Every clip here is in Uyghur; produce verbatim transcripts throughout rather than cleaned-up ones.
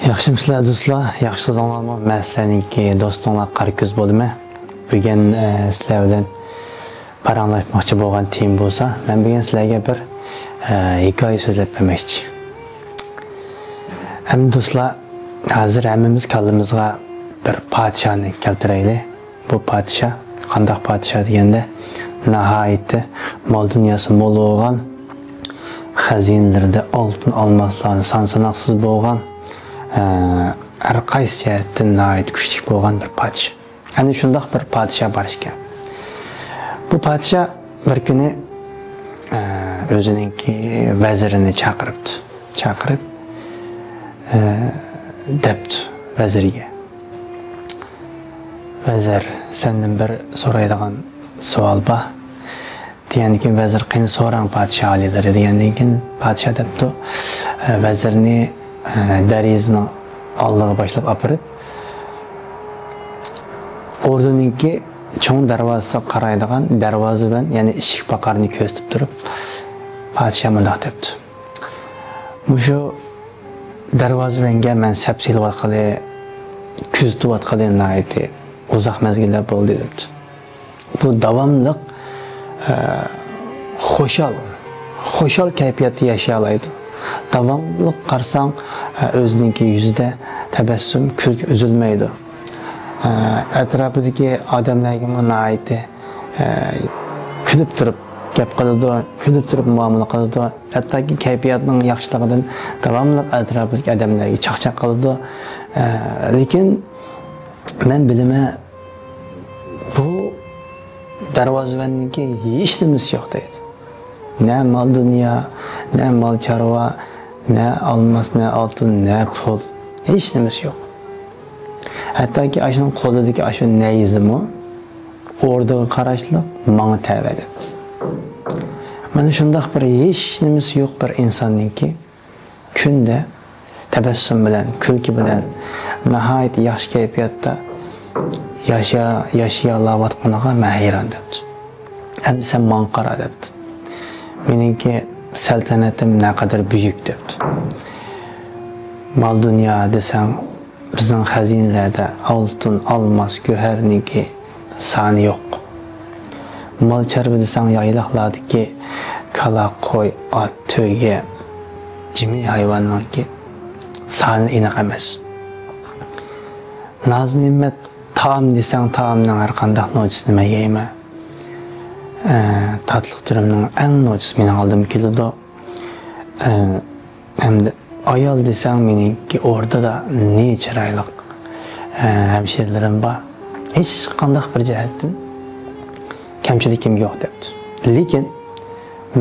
ياخشىمۇسىلەر دوستلار؟ ياخشىسىزلارمۇ؟ مەن سىلەرنىڭكى دوستۇڭلار قارا كۆز بولىمەن. بۈگۈن، ئە، سىلەر بىلەن پاراڭلاشماقچى بولغان تېما بولسا، مەن بۈگۈن سىلەرگە بىر، ئە، ھېكايە سۆزلەپ بەرمەكچى. ئەمدى دوستلار، ھازىر ھەممىمىز كاللىمىزغا بىر پادىشاھنى كەلتۈرەيلى. بۇ پادىشاھ قانداق پادىشاھ دېگەندە، ناھايىتى مال دۇنياسى مول بولغان، خەزىنىلىرىدە ئالتۇن ئالماسلارنى سان ساناقسىز بولغان، ئە، ھەر قايسى جەھەتتىن ناھايىتى كۈچلۈك بولغان بىر پادىشاھ. ئەنە شۇنداق بىر پادىشاھ بار ئىكەن. بۇ پادىشاھ بىر كۈنى، ئە، ئۆزىنىڭكى ۋەزىرىنى چاقىرىپتۇ. چاقىرىپ، ئە، دەپتۇ ۋەزىرگە، ۋەزىر، سەندىن بىر سورايدىغان سوئال بار. دېگەندىن كېيىن ۋەزىر، قېنى سوراڭ پادىشاھ ئالىيلىرى، دېگەندىن كېيىن پادىشاھ دەپتۇ، ئە، ۋەزىرنى، ئە، دەرىزىنىڭ ئالدىغا باشلاپ ئاپىرىپ، ئوردىنىڭكى چوڭ دەرۋازىسىغا قارايدىغان دەرۋازىۋەن، يەنى ئىشىك پاقارنى كۆرسىتىپ تۇرۇپ، پادىشاھ مۇنداق دەپتۇ، مۇشۇ دەرۋازىۋەنگە مەن سەپ سېلىۋاتقىلى، كۆزىتىۋاتقىلى ناھايىتى ئۇزاق مەزگىللەر بولدى دەپتۇ. بۇ داۋاملىق، ئە، خۇشال، خۇشال كەيپىياتتا ياشىيالايدۇ. داۋاملىق قارىساڭ، ئە، ئۆزىنىڭكى يۈزىدە تەبەسسۇم، كۈلكە ئۈزۈلمەيدۇ. ئە، ئەتراپىدىكى ئادەملەرگىمۇ ناھايىتى، ئە، كۈلۈپ تۇرۇپ گەپ قىلىدۇ، كۈلۈپ تۇرۇپ مۇئامىلە قىلىدۇ. ھەتتاكى كەيپىياتنىڭ ياخشىلىقىدىن داۋاملىق ئەتراپىدىكى ئادەملەرگە چاقچاق قىلىدۇ. ئە، لېكىن مەن بىلىمەن، بۇ دەرۋازىۋەننىڭكى ھېچ نېمىسى يوق دەيدۇ. نە مال دۇنيا، نە مال چارۋا، نە ئالماس، نە ئالتۇن، نە پۇل، ھېچ نېمىسى يوق. ھەتتاكى ئاشۇنىڭ قولىدىكى ئاشۇ نەيزىمۇ ئوردىغا قاراشلىق، ماڭا تەۋە دەپتۇ. مانا شۇنداق بىر ھېچ نېمىسى يوق بىر ئىنساننىڭكى كۈندە تەبەسسۇم بىلەن، كۈلكە بىلەن، ناھايىتى ياخشى كەيپىياتتا ياشا-، ياشىيالاۋاتقىنىغا مەن ھەيران دەپتۇ. ئەمدى سەن ماڭا قارا دەپتۇ. مېنىڭكى سەلتەنىتىم نەقەدەر بۈيۈك دەپتۇ. مال دۇنيا دېسەڭ، بىزنىڭ خەزىنىلەردە ئالتۇن، ئالماس، گۆھەرنىڭكى سانى يوق. مال چارۋا دېسەڭ، يايلاقلاردىكى كالا، قوي، ئات، تۆگە، جىمى ھايۋاننىڭكى سانى ئېنىق ئەمەس. ناز-نېمەت، تائام دېسەڭ، تائامنىڭ ھەر قانداق نوچىسىنى مەن يەيمەن. ئە، تاتلىق تۈرۈمنىڭ ئەڭ نوچىسى مېنىڭ ئالدىمغا كېلىدۇ. ئە، ئەمدى ئايال دېسەڭ، مېنىڭكى ئوردىدا نى چىرايلىق، ئە، ھەمشىرىلىرىم بار. ھېچقانداق بىر جەھەتتىن كەمچىلىكىم يوق دەپتۇ. لېكىن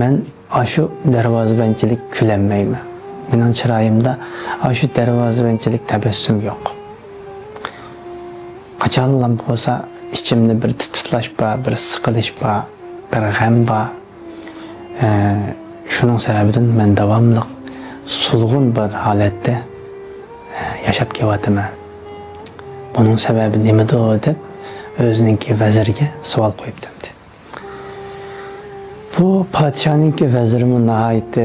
مەن ئاشۇ دەرۋازىۋەنچىلىك كۈلەلمەيمەن. مېنىڭ چىرايىمدا ئاشۇ دەرۋازىۋەنچىلىك تەبەسسۇم يوق. قاچانلا بولسا ئىچىمدە بىر تىت-تىتلاش بار، بىر سىقىلىش بار، بىر غەم بار. ئە، شۇنىڭ سەۋەبىدىن مەن داۋاملىق سولغۇن بىر ھالەتتە، ئە، ياشاپ كېلىۋاتىمەن. بۇنىڭ سەۋەبى نېمىدۇ دەپ ئۆزىنىڭكى ۋەزىرىگە سوئال قويۇپتۇ. بۇ پادىشاھنىڭكى ۋەزىرىمۇ ناھايىتى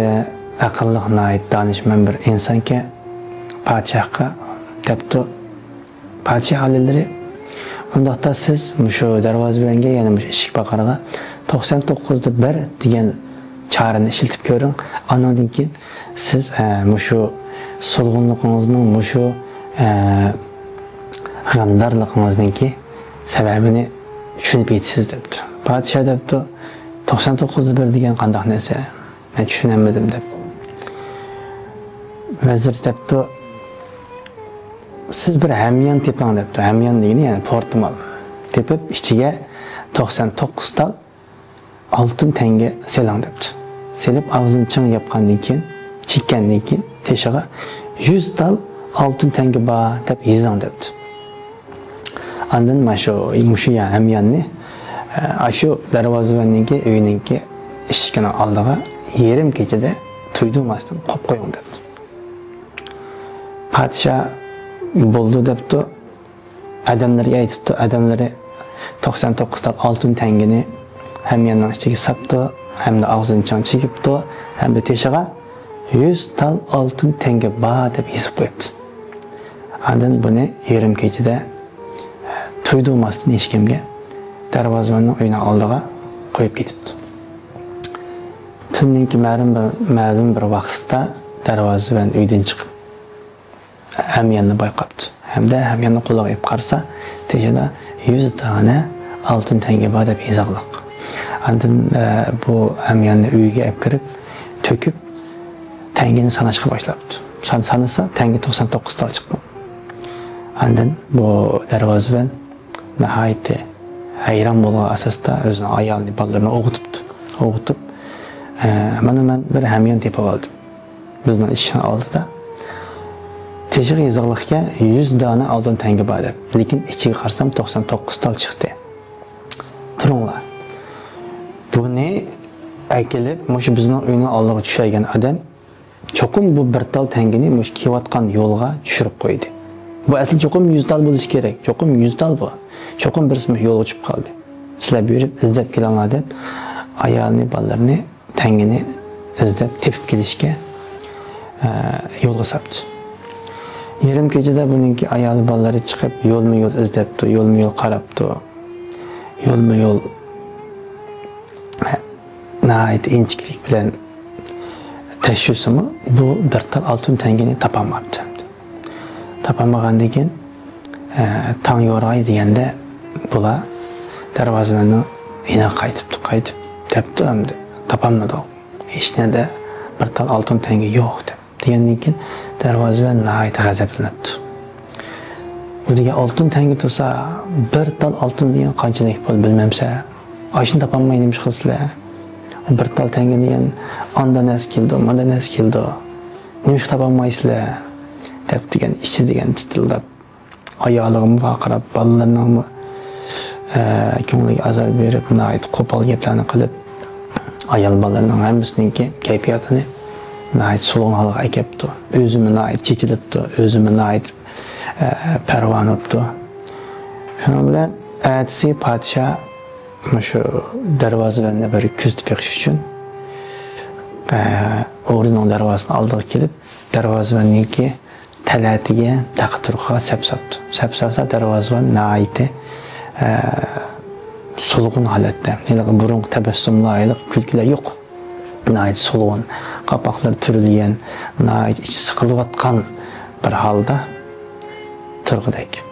ئەقىللىق، ناھايىتى دانىشمەن بىر ئىنسانكەن، پادىشاھقا دەپتۇ، پادىشاھ ئالىيلىرى، ئۇنداقتا سىز مۇشۇ دەرۋازىۋەنگە، يەنى مۇشۇ ئىشىك پاقارغا توقسان توققۇزدا بىر دېگەن چارىنى ئىشلىتىپ كۆرۈڭ. ئانىڭدىن كېيىن سىز، ئە، مۇشۇ سولغۇنلۇقىڭىزنىڭ، مۇشۇ، ئە، غەمدارلىقىڭىزنىڭكى سەۋەبىنى چۈشىنىپ يېتىسىز دەپتۇ. پادىشاھ دەپتۇ، توقسان توققۇزدا بىر دېگەن قانداق نەرسە؟ مەن چۈشىنەلمىدىم دەپ. ۋەزىر دەپتۇ، سىز بىر ھەميان تېپىڭ دەپتۇ. ھەميان دېگىنى يەنى پورتمال. تېپىپ ئىچىگە توقسان توققۇز تال ئالتۇن تەڭگە سېلىڭ دەپتۇ. سېلىپ ئاغزىنى چىڭ ياپقاندىن كېيىن، چېككەندىن كېيىن تېشىغا يۈز تال ئالتۇن تەڭگە بار دەپ يېزىڭ دەپتۇ. ئاندىن مانا شۇ، مۇشۇ يا-، ھەمياننى، ئە، ئاشۇ دەرۋازىۋەننىڭكى ئۆيىنىڭكى ئىشىكىنىڭ ئالدىغا يېرىم كېچىدە تۇيدۇرماستىن قويۇپ قويۇڭ دەپتۇ. پادىشاھ بولدى دەپتۇ. ئادەملىرىگە ئېيتىپتۇ. ئادەملىرى توقسان توققۇز تال ئالتۇن تەڭگىنى ھەمياننىڭ ئىچىگە ساپتۇ، ھەمدە ئاغزىنى چىڭ چېكىپتۇ، ھەمدە تېشىغا يۈز تال ئالتۇن تەڭگە بار دەپ يېزىپ قويۇپتۇ. ئاندىن بۇنى يېرىم كېچىدە تۇيدۇرماستىن ھېچكىمگە دەرۋازىۋەننىڭ ئۆيىنىڭ ئالدىغا قويۇپ كېتىپتۇ. تۈننىڭكى مەلۇم بىر، مەلۇم بىر ۋاقىتتا دەرۋازىۋەن ئۆيدىن چىقىپ، ھەمياننى بايقاپتۇ. ھەمدە ھەمياننى قولىغا ئېلىپ قارىسا، تېشىدا يۈز دانە ئالتۇن تەڭگە بار دەپ يېزىقلىق. ئاندىن، ئە، بۇ ھەمياننى ئۆيىگە ئەپ كىرىپ، تۆكۈپ، تەڭگىنى ساناشقا باشلاپتۇ. سان-، سانىسا، تەڭگە توقسان توققۇز تال چىققان. ئاندىن بۇ دەرۋازىۋەن ناھايىتى ھەيران بولغان ئاساستا ئۆزىنىڭ ئايالىنى، بالىلىرىنى ئويغىتىپتۇ. ئويغىتىپ، ئە، مانا مەن بىر ھەميان تېپىۋالدىم. بىزنىڭ ئىشىكنىڭ ئالدىدا. تېشىغا يېزىقلىقكەن يۈز دانە ئالتۇن تەڭگە بار دەپ. لېكىن ئىچىگە قارىسام توقسان توققۇز تال چىقتى. تۇرۇڭلار. بۇنى ئەكېلىپ، مۇشۇ بىزنىڭ ئۆينىڭ ئالدىغا چۈشۈرگەن ئادەم چوقۇم بۇ بىر تال تەڭگىنى مۇشۇ كېلىۋاتقان يولغا چۈشۈرۈپ قويدى. بۇ ئەسلى چوقۇم يۈز تال بولۇشى كېرەك. چوقۇم يۈز تال بۇ. چوقۇم بىرسى مۇشۇ يولغا چۈشۈپ قالدى. سىلەر بېرىپ ئىزدەپ كېلىڭلار دەپ، ئايالىنى، بالىلىرىنى تەڭگىنى ئىزدەپ تېپىپ كېلىشكە، ئە، يولغا ساپتۇ. يېرىم كېچىدە بۇنىڭكى ئايالى، بالىلىرى چىقىپ، يولمۇ يول ئىزدەپتۇ، يولمۇ يول قاراپتۇ. يولمۇ يول ناھايىتى ئىنچىكىلىك بىلەن تەكشۈرسىمۇ، بۇ بىر تال ئالتۇن تەڭگىنى تاپالماپتۇ. تاپالمىغاندىن كېيىن، ئە، تاڭ يورۇغاي دېگەندە، بۇلار دەرۋازىۋەننىڭ يېنىغا قايتىپتۇ، قايتىپ دەپتۇ، ئەمدى تاپالمىدۇق. ھېچنەدە بىر تال ئالتۇن تەڭگە يوق دەپ. دېگەندىن كېيىن دەرۋازىۋەن ناھايىتى غەزەپلىنىپتۇ. بۇ دېگەن ئالتۇن تەڭگە تۇرسا، بىر تال ئالتۇن دېگەن قانچىلىك پۇل بىلمەمسە؟ ئاشۇنى تاپالماي نېمىش قىلىسىلەر؟ بىر تال تەڭگە دېگەن ئاندا نەرسە كېلىدۇ، ماندا نەرسە كېلىدۇ. نېمىشقا تاپالمايسىلەر؟ دەپ دېگەن ئىچى دېگەن تىتىلداپ، ئايالىغىمۇ ۋارقىراپ، بالىلىرىنىڭمۇ، ئە، كۆڭلىگە ئازار بېرىپ، ناھايىتى قوپال گەپلەرنى قىلىپ، ئايال بالىلىرىنىڭ ھەممىسىنىڭكى كەيپىياتىنى ناھايىتى سولغۇن ھالغا ئەكەپتۇ. ئۆزىمۇ ناھايىتى چېچىلىپتۇ، ئۆزىمۇ ناھايىتى، ئە، پەرۋانۇپتۇ. شۇنىڭ بىلەن ئەتىسى پادىشاھ مۇشۇ دەرۋازىۋەننى بىر كۆزىتىپ بېقىش ئۈچۈن، ئە، ئوردا دەرۋازىسىنىڭ ئالدىغا كېلىپ، دەرۋازىۋەننىڭكى تەلەتىگە تاقا تۇرۇققا سەپ ساپتۇ. سەپ سالسا دەرۋازىۋەن ناھايىتى، ئە، سولغۇن ھالەتتە. ھېلىقى بۇرۇنقى تەبەسسۇملار، ھېلىقى كۈلكىلەر يوق. ناھايىتى سولغۇن، قاپاقلىرى تۈرۈلگەن، ناھايىتى ئىچى سىقىلىۋاتقان بىر ھالدا تۇرغۇدەك.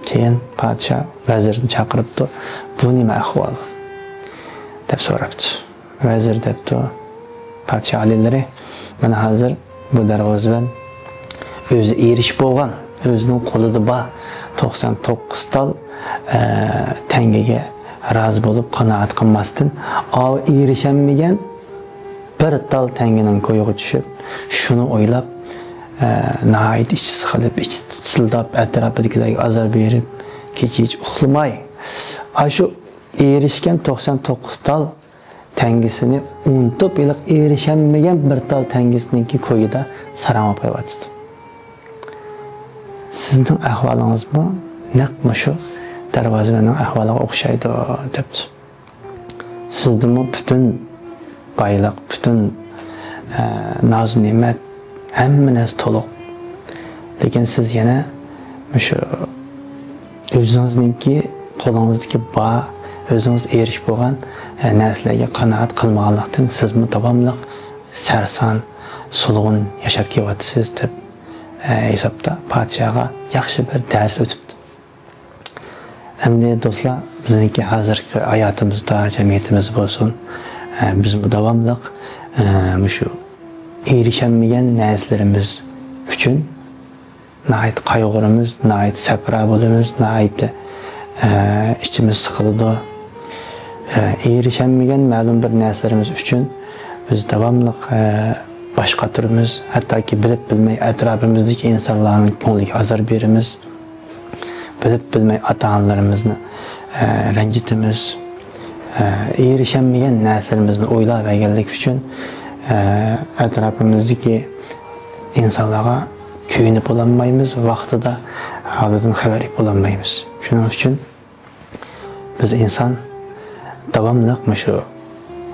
كېيىن پادىشاھ ۋەزىرنى چاقىرىپتۇ. بۇ نېمە ئەھۋال؟ دەپ سوراپتۇ. ۋەزىر دەپتۇ، پادىشاھ ئالىيلىرى، مانا ھازىر بۇ دەرۋازىۋەن ئۆزى ئېرىشىپ بولغان، ئۆزىنىڭ قولىدا بار توقسان توققۇز تال، ئە، تەڭگىگە رازى بولۇپ قانائەت قىلماستىن، ئاۋۇ ئېرىشەلمىگەن بىر تال تەڭگىنىڭ كويىغا چۈشۈپ، شۇنى ئويلاپ، ئە، ناھايىتى ئىچى سىقىلىپ، ئىچى تىتىلداپ، ئەتراپىدىكىلەرگە ئازار بېرىپ، كېچە ھېچ ئۇخلىماي، ئاشۇ ئېرىشكەن توقسان توققۇز تال تەڭگىسىنى ئۇنتۇپ، ھېلىقى ئېرىشەلمىگەن بىر تال تەڭگىسىنىڭكى كويىدا ساراڭلاپ قېلىۋاتىدۇ. سىزنىڭ ئەھۋالىڭىزمۇ نەق مۇشۇ دەرۋازىۋەننىڭ ئەھۋالىغا ئوخشايدۇ، دەپتۇ. سىزدىمۇ پۈتۈن بايلىق، پۈتۈن، ئە، ناز-نېمەت، ھەممە نەرسە تولۇق. لېكىن سىز يەنە مۇشۇ ئۆزىڭىزنىڭكى، قولىڭىزدىكى بار، ئۆزىڭىز ئېرىشىپ بولغان، ئە، نەرسىلەرگە قانائەت قىلمىغانلىقتىن، سىزمۇ داۋاملىق سەرسان، سولغۇن ياشاپ كېلىۋاتىسىز، دەپ، ئە، ھېسابتا پادىشاھقا ياخشى بىر دەرس ئۆتۈپتۇ. ئەمدى دوستلار، بىزنىڭكى ھازىرقى ھاياتىمىزدا، جەمئىيىتىمىز بولسۇن، ئە، بىزمۇ داۋاملىق، ئە، مۇشۇ ئېرىشەلمىگەن نەرسىلىرىمىز ئۈچۈن ناھايىتى قايغۇرىمىز، ناھايىتى سەپرا بولىمىز، ناھايىتى، ئە، ئىچىمىز سىقىلىدۇ. ئە، ئېرىشەلمىگەن مەلۇم بىر نەرسىلىرىمىز ئۈچۈن بىز داۋاملىق، ئە، باش قاتۇرىمىز، ھەتتاكى بىلىپ بىلمەي ئەتراپىمىزدىكى ئىنسانلارنىڭ كۆڭلىگە ئازار بېرىمىز، بىلىپ بىلمەي ئاتا-ئانىلىرىمىزنى، ئە، رەنجىتىمىز، ئە، ئېرىشەلمىگەن نەرسىلىرىمىزنى ئويلاۋەرگەنلىك ئۈچۈن، ئە، ئەتراپىمىزدىكى ئىنسانلارغا كۆيۈنۈپ بولالمايمىز، ۋاقتىدا ھالىدىن خەۋەر ئېلىپ بولالمايمىز. شۇنىڭ ئۈچۈن بىز ئىنسان داۋاملىق مۇشۇ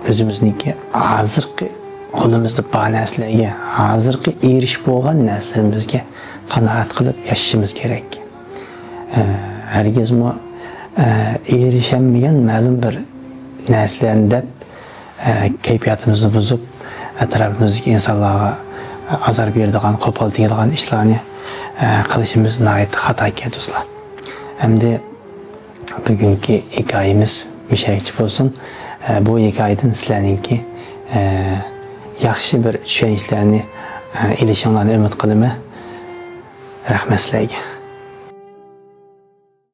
ئۆزىمىزنىڭكى ھازىرقى قولىمىزدا بار نەرسىلەرگە، ھازىرقى ئېرىشىپ بولغان نەرسىلىرىمىزگە قانائەت قىلىپ ياشىشىمىز كېرەك. ئە، ھەرگىزمۇ، ئە، ئېرىشەلمىگەن مەلۇم بىر نەرسىلەرنى دەپ، ئە، كەيپىياتىمىزنى بۇزۇپ، ئەتراپىمىزدىكى ئىنسانلارغا ئازار بېرىدىغان، قوپال تېگىدىغان ئىشلارنى، ئە، قىلىشىمىز ناھايىتى خاتا ئىكەن، دوستلار. ئەمدى بۈگۈنكى ھېكايىمىز مۇشەگىچە بولسۇن. ئە، بۇ ھېكايىدىن سىلەرنىڭكى، ئە، ياخشى بىر چۈشەنچىلەرنى، ئە، ئېلىشىڭلارنى ئۈمىد قىلىمەن. رەھمەت سىلەرگە.